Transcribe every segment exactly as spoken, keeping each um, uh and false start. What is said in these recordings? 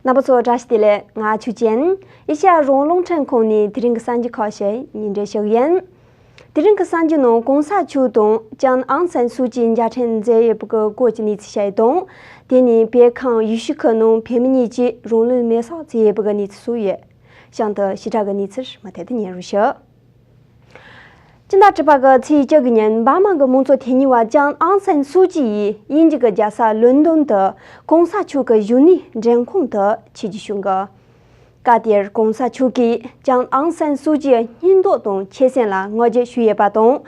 རྣམ་པ་ཚོ་བཀྲ་ཤིས་བདེ་ལེགས། ང་ཆུ་ཅན། ཨེ་ཤ་ཡ་རང་དབང་རླུང་འཕྲིན་ཁང་ནས་དེ་རིང་གི་གསར་འགྱུར་ཁག་ཞིག་སྙན་སྒྲོན་ཞུ་གི་ཡིན། དེ་རིང་གི་གསར་འགྱུར་ནང་གོང་ས་མཆོག་དང་ལྕམ་ཨང་སན་སུའུ་ཅིའི་མཇལ་འཕྲད་མཛད་ཡོད་པ་གི་སྐོར་གྱི་གནས་ཚུལ་བཤད་ཡོད་དང་། དེ་ནས་བོད་ཁམས་ཡུལ་ཤུལ་ཁུལ་ནང་བོད་མི་གཉིས་ཀྱིས་རང་ལུས་མེར་སྲེག་བྱས་ཡོད་པ་གི་གནས་ཚུལ་སོགས་ཡོད། གཤམ་དུ་ཞིབ་ཕྲ་གི་གནས་ཚུལ་མུ་མཐུད་དུ་སྙན་སྒྲོན་ཞུ། སྤྱི་ཟླ་དྲུག་པ་གི་ཚེས་བཅུ་གི་ཉིན་འབར་མ་གི་མང་གཙོ་དོན་གཉེར་བ་ལྕམ་ཨང་སན་སུའུ་ཅི་ཡིས་དབྱིན་ཇི་གི་རྒྱལ་ས་ལོན་ཌོན་དུ་གོང་ས་མཆོག་གི་བཞུགས་གནས་མགྲོན་ཁང་དུ་ཆིབས་བསྒྱུར་ཞུས་འགོ། སྐབས་དེར་གོང་ས་མཆོག་གིས་ལྕམ་ཨང་སན་སུའུ་ཅིའི་སྙིང་སྟོབས་དང་ཆེ་སེམས་ལ་བསྔགས་བརྗོད་ཞུས་ཡོད་པ་དང་།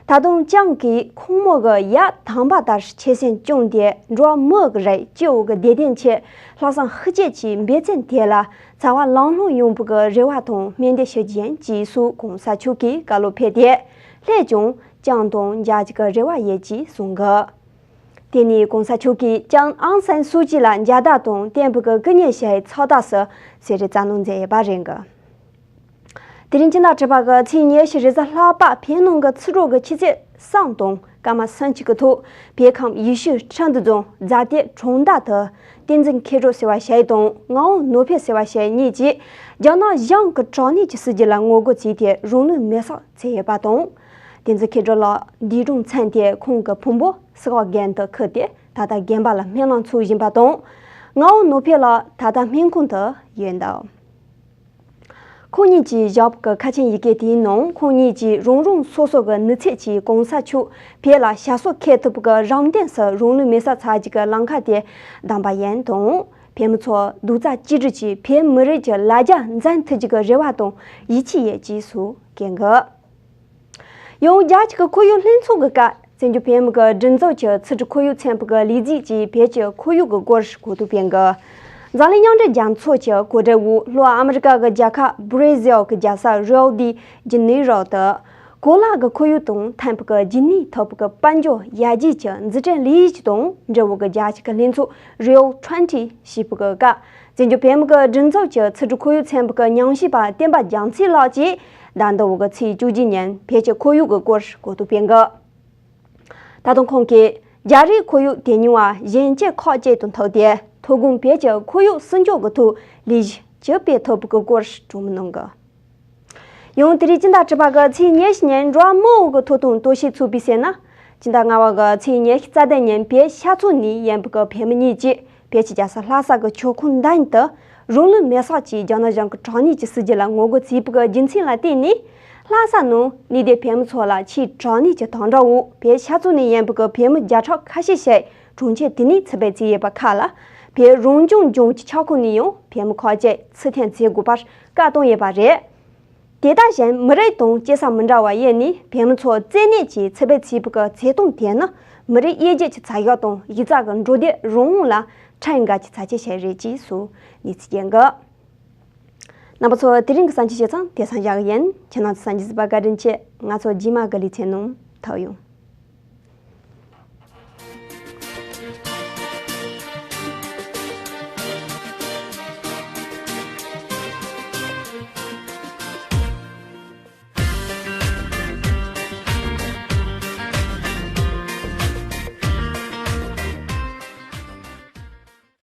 ད་དུང་ལྕམ་གྱིས་ཁོང་མོ་གི་ཡབ་དམ་པ་ལྟར་ཆེ་སེམས་བཅངས་ཏེ་འགྲོ་བ་མིའི་རིགས་སྤྱི་བོ་གི་བདེ་དོན་ཆེད་ལྷག་བསམ་ཤུགས་ཆེ་གྱིས་འབད་བརྩོན་དེ་ལ་ཚ་བ་ལང་ལྷོང་ཡོང་བའི་རེ་བ་དང་སྨོན་འདུན་ཞུ་རྒྱུ་ཡིན་ཅེས་སོགས་གོང་ས་མཆོག་གིས་བཀའ་སློབ་ཕེབས་ཏེ། སླད་ཀྱང་ལྕམ་དང་མཇལ་རྒྱུ་གི་རེ་བ་ཡོད་ཅེས་གསུངས་འགོ། དེ་ནས་གོང་ས་མཆོག་གིས་ལྕམ་ཨང་སན་སུའུ་ཅི་ལ་མཇལ་དར་དང་བསྟན་འབུལ་གྱི་སྐུ་བརྙན་ཞིག་ཚོགས་བདག་སུ་གསོལ་རས་བསྩལ་གནང་མཛད་ཡོད་པ་རེད་འགོ། དེ་རིང་སྤྱི་ཟླ་དྲུག་པ་གི་ཚེས་ཉེར་བཞི་རེས་གཟའ་ལྷག་པ་བོད་ནང་གི་ཕྱི་དྲོ་གི་ཆུ་ཚོད་གསུམ་དང་སྐར་མ་སུམ་ཅུ་གི་ཐོག་བོད་ཁམས་ཡུལ་ཤུལ་ཁྲི་འདུ་རྫོང་རྫ་སྟོད་གྲོང་རྡལ་དུ་བསྟན་འཛིན་མཁས་གྲུབ་ཟེར་བ་ཞིག་དང་ངག་དབང་ནོར་འཕེལ་ཟེར་བ་ཞིག་གཉིས་ཀྱིས་རྒྱ་ནག་གཞུང་གི་དྲག་གནོན་གྱི་སྲིད་བྱུས་ལ་ངོ་རྒོལ་བྱས་ཏེ་རང་ལུས་མེར་སྲེག་བྱས་ཡོད་པ་དང་། བསྟན་འཛིན་མཁས་གྲུབ་ལགས་འདས་གྲོངས་ཚུན་ཏེ་ཁོང་གི་ཕུང་པོ་སེ་གོལ་གྷལ་དུ་ཁུར་ཏེ་ད་ལྟ་དགོན་པ་ལ་སྨོན་ལམ་འཚོགས་བཞིན་པ་དང་། ངག་དབང་ནོར་འཕེལ་ལགས་ད་ལྟ་སྨན་ཁང་དུ་ཡོད་འདུག། ཁོང་གཉིས་ཀྱིས་བཞག་པའི་ཁ་ཆེམས་ཡི་གེ་དེའི་ནང་ཁོང་གཉིས་ཀྱིས་རང་རང་སོ་སོ་གི་ནུས་ཚད་ཀྱིས་གོང་ས་མཆོག་བོད་ལ་ཞབས་སོར་འཁོད་ཐུབ་པའི་རང་དོན་སུ་རང་ལུས་མེར་སྲེག་བྱ་རྒྱུ་གི་ལམ་ཁ་དེ་བདམས་པ་ཡིན་དང་། བོད་མི་ཚོ་རྡོག་རྩ་གཅིག་སྒྲིལ་གྱིས་བོད་མི་རིགས་ཀྱི་ལ་རྒྱ་འཛིན་ཐུབ་རྒྱུ་གི་རེ་བ་དང་ཡིད་ཆེས་ཡོད་ཅེས་སོགས་བཀོད་འདུག། ཡང་རྒྱ་གཅིག་གི་ཁོར་ཡུག་ལྷན་ཚོགས་ཀྱི་སྐབས་བཙན་བྱོལ་བོད་མི་གི་སྒྲིག་འཛུགས་ཀྱི་ཚུལ་ཁྲིམས་ཁོར་ཡུག་ཚན་པ་གི་ལས་བྱེད་ཀྱིས་བོད་ཀྱི་ཁོར་ཡུག་གི་སྐོར་གོ་རྟོགས་སྤེལ་འགོ། འཛམ་གླིང་མཉམ་འབྲེལ་རྒྱལ་ཚོགས་ཀྱི་གོ་སྒྲིག་འོག་ལྷོ་ཨ་མི་རི་ཀ་གི་རྒྱལ་ཁབ་སྦྲ་ཟིལ་གྱི་རྒྱལ་ས་རིའོ་དི་ཇི་ནེ་རོ་དུ། གོ་ལ་གི་ཁོར་ཡུག་དང་ཐན་ཕུག་གི་རྒྱུན་གནས་ཐོབ་པའི་དཔལ་འབྱོར་ཡར་རྒྱས་ཀྱི་འཛུགས་སྐྲུན་ལས་གཞི་དང་འབྲེལ་བའི་རྒྱལ་སྤྱི་གི་ལྷན་ཚོགས་Rio twenty ཞེས་པའི་སྐབས། བཙན་བྱོལ་བོད་མི་གི་སྒྲིག་འཛུགས་ཀྱི་ཚུལ་ཁྲིམས་ཁོར་ཡུག་ཚན་པ་གི་ཉམས་ཞིབ་པ་བསྟན་པ་རྒྱ་མཚོ་ལགས་ཀྱིས་ཟླ་འདི་བོ་གི་ཚེས་བཅུ་གཅིག་ཉིན་བོད་ཀྱི་ཁོར་ཡུག་གི་སྐོར་གོ་རྟོགས་སྤེལ་འགོ། ད་དུང་ཁོང་གིས་རྒྱ་རིགས་ཁོར་ཡུག་དོན་གཉེར་བ་གཞོན་སྐྱེས་ཁག་ཅིག་དང་ཐུག་སྟེ་ཐོ་དགོང་བོད་ཀྱི་ཁོར་ཡུག་སྲུང་སྐྱོབ་ཀྱི་ཐོག་ལས་གཞི་ཅི་སྤེལ་ཐུབ་པའི་སྐོར་གྲོས་མོལ་གནང་གི། ཡང་དེ་རིང་སྤྱི་ཟླ་དྲུག་པ་གི་ཚེས་ཉེར་བཞི་ཉིན་འགྲོ་བ་མིའི་གི་ཐོབ་ཐང་གཏོར་བཤིག་ཚོགས་པའི་ཟེར་ན། སྤྱི་ཟླ་ལྔ་པ་གི་ཚེས་ཉེར་བདུན་ཉིན་བོད་ཤར་ཕྱོགས་ནས་ཡིན་པའི་གི་བོད་མི་གཉིས་ཀྱིས་བོད་ཀྱི་རྒྱལ་ས་ལྷ་ས་གི་ཆོས་ཁང་མདུན་དུ་རང་ལུས་མེར་སྲེག་བྱས་རྒྱ་ནག་གཞུང་གི་དྲག་གནོན་གྱི་སྲིད་བྱུས་ལ་ངོ་རྒོལ་བྱས་པའི་གི་རྒྱུ་མཚན་ལ་བརྟེན་ནས། ལྷ་ས་ནང་གནས་སྡོད་བོད་མི་ཚོ་ལ་ཆེས་དྲག་གནོན་གྱི་དམ་དྲག་འོག་བོད་ཤར་ཕྱོགས་ནས་ཡིན་པའི་གི་བོད་མི་བརྒྱ་ཕྲག་ཁ་ཤས་ཤིག་གྲོང་ཁྱེར་དེ་ནས་ཚུར་ཕེབས་བྱས་ཡོད་པ་ཁག་ལ། བོད་རང་སྐྱོང་ལྗོངས་ཀྱི་ཁྱབ་ཁོངས་ནས་ཡང་བོད་མི་ཁག་ཅིག་ཚུར་འཐེན་བྱེད་དགོས་པར་བཀག་སྡོམ་ཡོད་པ་རེད། དེ་དག་བཞིན་མི་རིགས་དང་སྐྱེ་ས་མི་འདྲ་བ་ཡོད་ནས་བོད་མི་ཚོ་བཙན་གནོན་གྱིས་ཚུར་ཕེབས་བྱས་པའི་གི་བྱེད་སྟངས་དེ་ནི་མི་རིགས་དབྱེ་འབྱེད་ཀྱི་ཚ་གྱང་དང་གཞི་རྩ་གི་འགྲོ་སྡོད་རང་དབང་ལ་ཁྲིམས་འགལ་གྱི་ཚབས་ཆེ་ཞིག་རེད་ཅེས་སོགས་གནས་ཚུལ་སྤེལ་འགོ། རྣམ་པ་ཚོ་དེ་རིང་གི་གསར་འགྱུར་བྱས་ཙང་དེ་ཙམ་བཞག་གི་ཡིན། ཁྱེད་རྣམ་ཚོ་གསར་འགྱུར་གཟིགས་པར་བཀའ་དྲིན་ཆེ། ང་ཚོ་རྗེས་མ་གི་ལེ་ཚན་ནང་ཐུག་ཡོང་།